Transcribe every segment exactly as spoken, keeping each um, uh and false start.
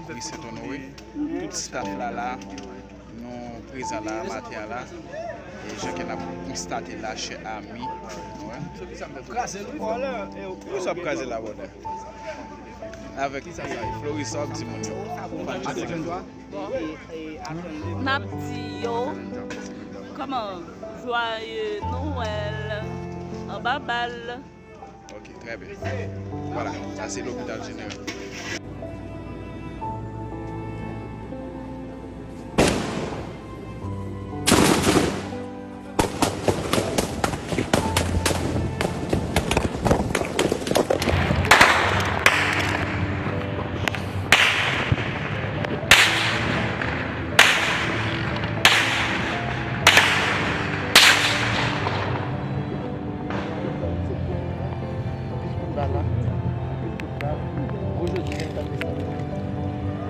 Ri Sent Onore. Tout staff la la, nou prezan la maten an la. E jan ke n ap konstate la, chè ami, nou wè. Kraze l, vòlè. Poukisa w ap kraze la, vòlè? Avèk Florisa, w ap di moun yo. N ap di yo, kòman, Joyeux Noël, anba bal. Ok, très bien. Voilà, ça c'est l'hôpital général. Anpil kout bal la, anpil kout bal. Gwo jodi, gen tan desann.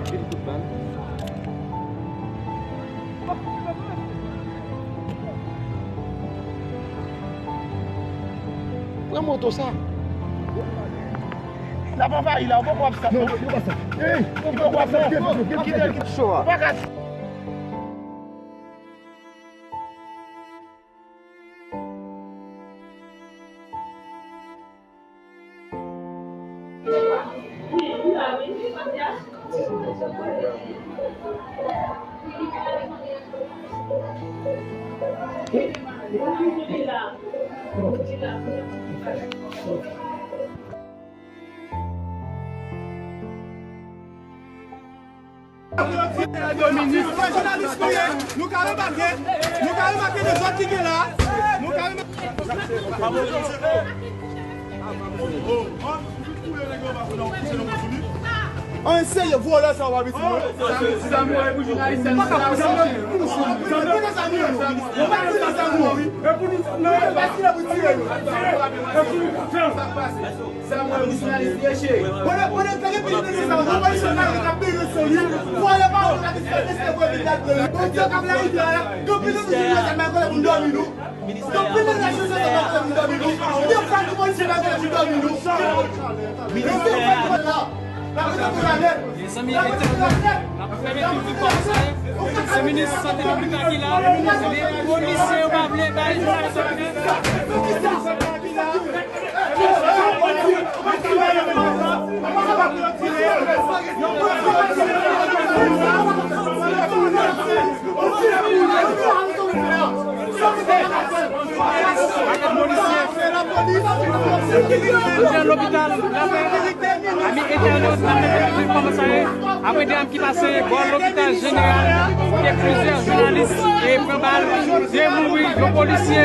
Anpil kout bal. Pran moto sa. L ap anvayi la, ou poko ap stop. Non, yo pa stop. Ey, ou poko ap stop. Kite l, kite cho a. Ou pa ka. Jounalis nou ye, nou ka remake, nou ka remake dezòd ki gen la, nou ka remake. An serye, vòlè sa w ap itilize. Sa mwen pou jounalis sa. Pou nou sa nou. Pou nou sa nou. E pou nou sa nou. Paske la pou tire nou. E pou nou sa nou. Sa mwen, jounalis li ye, cheri. Pandan, pandan, gade peyi nou sa, yon polisye pa ka peye sou li. Vòlè pa yon ka deside pou epi dat de li. Bondye k ap layite a la, gen pil moun ki di sa pa kole pou n dòmi nou. Gen pil moun ki di sa pa kole pou n dòmi nou. Gen fwa ki polisye pa kole pou n dòmi nou. Mezanmi, entènot, n ap fèmen tout kòm sa. Se minis sante lopital ki la, se de polisye yo pa vle bay sa. Lopital, ami entènot, n ap mete tout kòman sa ye. Apre de dam ki pase bò lopital jeneral, kote plizyè jounalis e pran bal, de mouri, yon polisye.